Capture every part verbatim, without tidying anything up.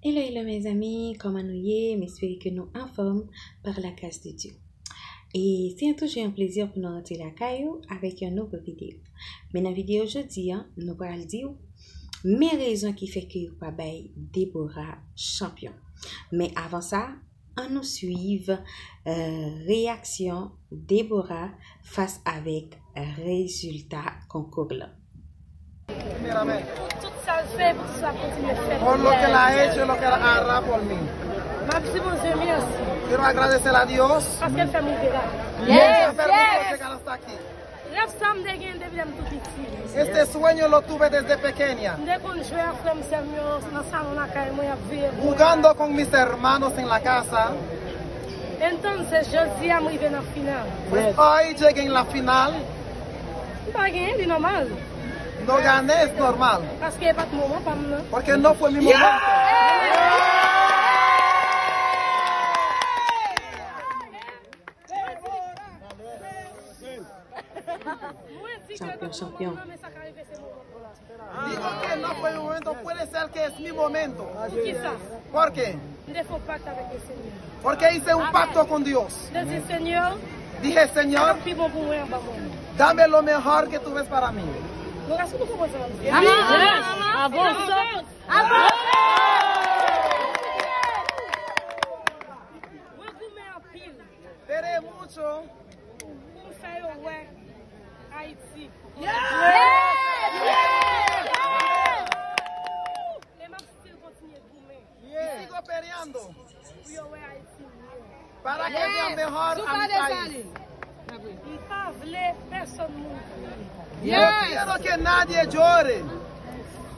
Hello, hello mes amis, kòman nou ye? M espere ke nou anfòm par la grâce de Dieu. E se toujou yon plezi pou nou rantre lakay ou avèk yon nouvo videyo. Men nan videyo jodi a, nou pral di w men rezon ki fè ke yo pa bay Deborah chanpyon. Men avan sa, ann nou swiv, euh, reyaksyon Deborah fas avèk rezilta konkou la. Primeramente, Tout sa l fè pou sa kontinye fè. Con lo que él ha hecho y lo que él hará por mí. M ap di Bondye mèsi. Quiero agradecer a Dios. Paske l fè m rive la. Yes, yes. Llegar hasta aquí. Rèv sa m te gen depi lè m tou piti. Este sueño lo tuve desde pequeña. M te konn jwe ak frè m, sè m yo nan salon lakay mwen, y ap veye bwè. Jugando con mis hermanos en la casa. Entonces, jodi a m rive nan final. Pues hoy llegué en la final. M pa genyen, li nòmal. No gané, es normal. Paske e pa t moman pa m nan. Porque no fue mi momento. Mwen di ke chanpyon, chanpyon. Digo que no fue mi momento, puede ser que es mi momento. Poukisa? Porque M te fè yon pak avèk Lesenyè. Porque hice un pacto con Dios. M te di, Senyè, Dije, Señor, pi bon pou mwen anba mwen. Dame lo mejor que tú ves para mí. Nou rache nou konprann sa. Yes. Avanse. Avanse. Mwen goumen anpil. Pere mucho. Pou m fè yo wè Ayiti. Yes! Yes! E m ap still kontinye goumen. Yes. Y sigo peleando. Pou yo wè Ayiti mye. Para que vean mejor a mi país. M pa vle pèsonn moun kriye. Yes. No quiero que nadie llore.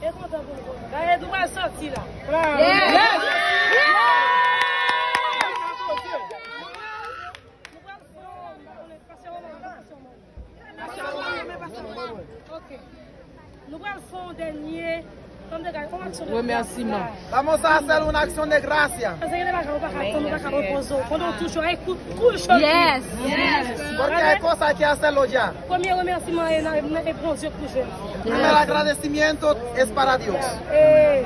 E kontan pou nou kontan. Dayè, nou pral sòti la. Yes. Yes. Nou pral fè yon, m pa konnen, pastè Roman, pastè Roman. Pastè Roman, pastè Roman. Ok. Nou pral fè yon dènye, kòm de gay, yon aksyon de remèsiman. Vamos a hacer una acción de gracia. Paske gen de bagay ou pa ka tann, ou pa ka repoze w. Pandan w touche, ay, kout, kout chòt. Yes. Yes. Porque hay cosas que hacerlo ya. Premye remèsiman e nan, e Bondye pou jodi. Primer agradecimiento es para Dios. E,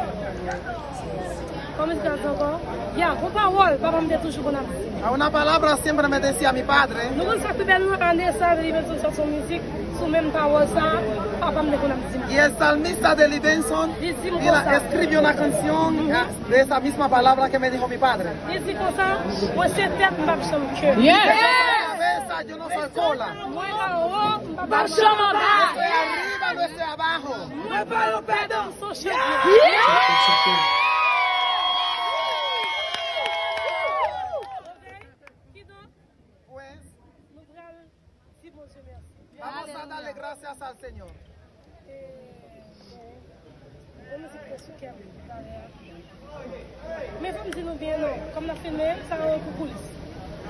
kòman se ka di ankò? Ya, gon pawòl, papa m te toujou konn ap di. A una palabra siempre me decía mi padre. Nou konn sa ki pi bèl, nou ane sa, li vin sou chanson mizik, sou menm pawòl sa, papa m te konn ap di m. Y el salmista de Livingston, li di m konsa, escribió una canción de esa misma palabra que me dijo mi padre. Li di konsa, mwen se tèt, m p ap janm kè. Yes! Cabeza, yo no soy cola. Mwen anwo, m p ap janm anba. Estoy arriba, no estoy abajo. Mwen pa yon pèdan, m se yon chanpyon. Kidonk, Pues, nou pral di Bondye mèsi. Vamos a darle gracias al Señor. E, bon, bon mizik te sou kè m talè a. Men fò m di nou byen non, kòm n ap filme, sa yo pou koulis.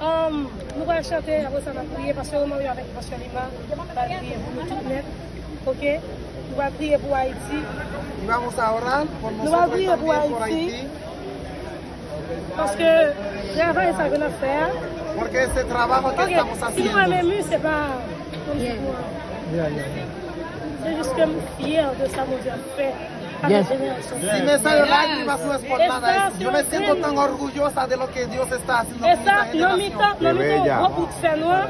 Um, nou pral chante, apre sa n ap priye, pastè Romario avèk pastè Lima pral priye pou nou tout nèt, oke? Nou pral priye pou Ayiti. Y vamos a orar por nosotros y también por Haití. Paske travay sa ke n ap fè a. Porque ese trabajo que estamos haciendo. Ok, si nou renmen mi, se pa kòmsi pou an. Se jis ke m fyè de sa Bondye ap fè avèk jenerasyon sa. Si me sale lágrimas no es por nada, es, yo me siento tan orgullosa de lo que Dios está haciendo con esta generación. E sa, nan mitan, nan mitan yon gwo bout fè nwa.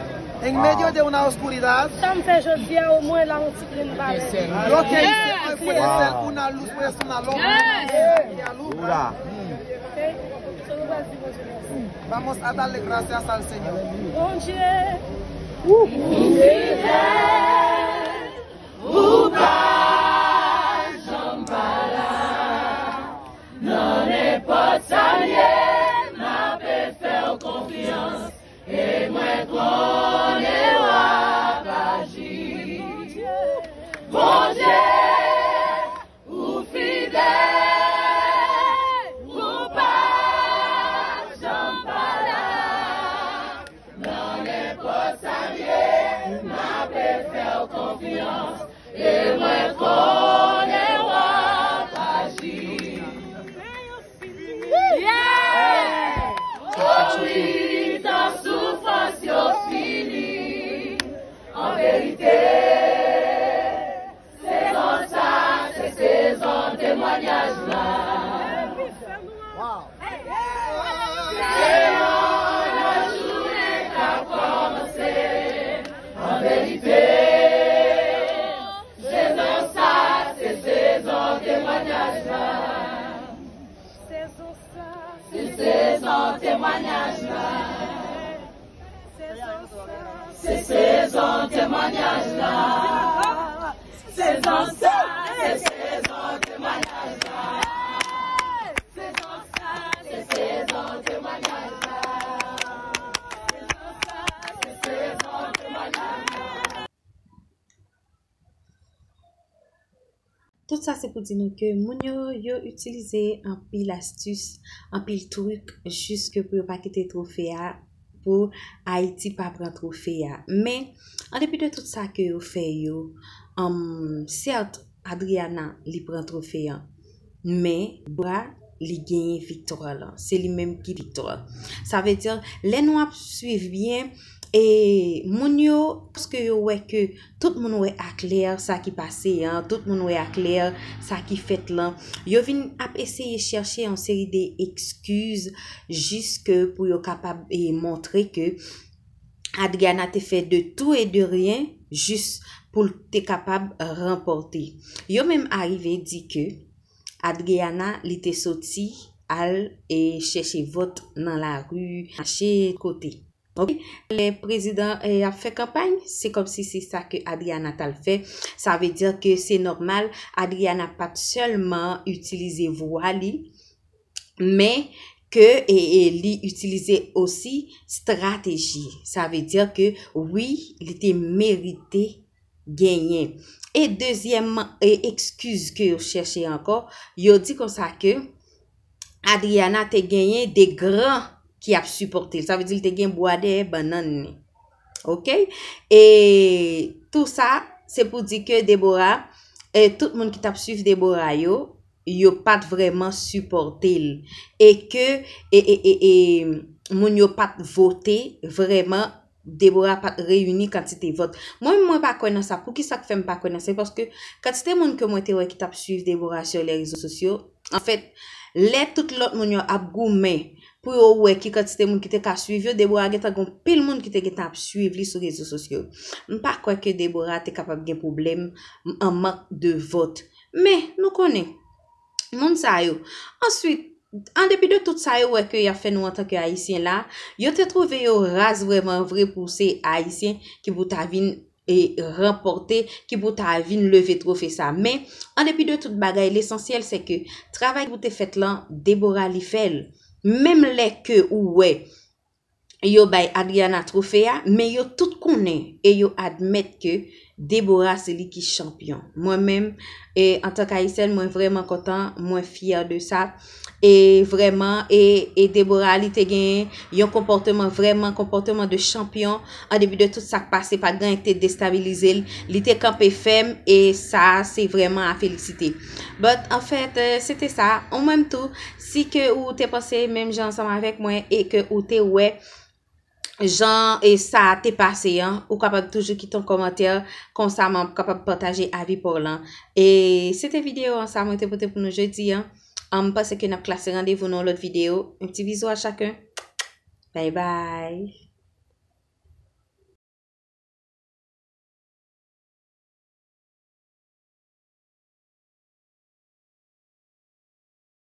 En medio de una oscuridad. Sa m fè jodi a, omwen la yon ti grenn balèn. Lo que hice hoy puede ser una luz, puede ser una loma que alumbra. Ok? So, nou pral di Bondye mèsi. Vamos a darle gracias al Señor. Bondye, ou fidèl, ou pa janm pa la. Nan nenpòt sa l ye, m ape fè w konfyans. E mwen konnen w ap aji. Bondye, ou fidèl, ou pa janm pa la. Nan nenpòt sa l ye, m ape fè w konfyans. E mwen konnen w ap aji. Yeah! Oh wi, tan soufrans yo fini. An verite, sezon sa, se sezon temwanyaj la. Sezon temwanyaj la. Se sezon temwanyaj la. Sezon sa, se sezon temwanyaj la. Sezon sa, se sezon temwanyaj la. Sezon sa, se sezon temwanyaj la. Tout sa se pou di nou ke moun yo, yo itilize anpil astis, anpil trik, jiske pou yo pa kite twofe a, pou Ayiti pa pran twofe a. Men, an depi de tout sa ke yo fè yo, um, sèt, Adriana, li pran twofe an. Men, Debora, li genyen viktwa lan. Se li menm ki viktwa. Sa vle di, lè nou ap swiv byen, e moun yo, paske yo wè ke tout moun wè aklè sa ki pase an, tout moun wè aklè sa ki fèt lan. Yo vin ap eseye chèche yon seri de ekskiz jiske pou yo kapab, e, montre ke Adriana te fè de tout e de ryen jis pou l te kapab ranpòte. Yo menm arive di ke Adriana, li te soti al, e, chèche vòt nan lari, mache kote. Ok? Lè prezidan, e, ap fè kanpay, se kòmsi se sa ke Adriana t al fè. Sa vle di ke se nòmal, Adriana pa t sèlman itilize vwa li, men ke, e, e, li itilize osi estrateji. Sa vle di ke wi, li te merite genyen. E dezyèm, e, ekskiz ke yo chèche ankò, yo di konsa ke Adriana te genyen de gran ki ap sipòte l. Sa vle di l te gen bwa dèyè bannann li. Ok? E tou sa, se pou di ke Debora, e tout moun ki t ap swiv Debora yo, yo pa t vrèman sipòte l. E ke, e, e, e, e, moun yo pa t vote vrèman, Debora pa t reyini kantite vòt. Mwen, mwen pa kwè nan sa. Poukisa k fè m pa kwè nan sa? Se paske kantite moun ke mwen te wè ki t ap swiv Debora sur les réseaux sociaux, anfèt, lè tout lòt moun yo ap goumen pou yo wè ki kantite moun ki te ka swiv yo, Debora gentan gen pil moun ki te gentan ap swiv li sou rezo sosyo. M pa kwè ke Debora te kapab gen pwoblèm an mank de vòt. Men, nou konnen, moun sa yo. Answit, an depi de tout sa yo wè ke y ap fè nou antanke Ayisyen la, yo te twouve yo raz vrèman vre pou se Ayisyen ki pou ta vin, e, ranpòte, ki pou ta vin leve twofe sa. Men, an depi de tout bagay, lesansyèl se ke travay ki pou te fèt lan, Debora li fè l. Menm lè ke ou wè yo bay Adriana twofe a, men yo tout konnen e yo admèt ke Debora se li ki chanpyon. Mwen menm, e, antanke Ayisyèn, mwen vrèman kontan, mwen fyè de sa. E vrèman, e, e Debora, li te gen yon konpòteman vrèman, konpòteman de chanpyon. An depi de tout sa k pase, pa t gen anyen ki te destabilize l. Li te kanpe fèm e sa, se vrèman a felisite. But, anfèt, e, se te sa. Ou menm tou, si ke ou te panse menm jan ansanm avèk mwen e ke ou te wè jan e sa te pase an, ou kapab toujou kite yon kòmantè, konsa m ap kapab pataje avi pa w lan. E se te videyo an sa mwen te pote pou nou jodi an. An, m panse ke n ap klase randevou nan yon lòt videyo. Yon ti bizou a chaken. Bye bye.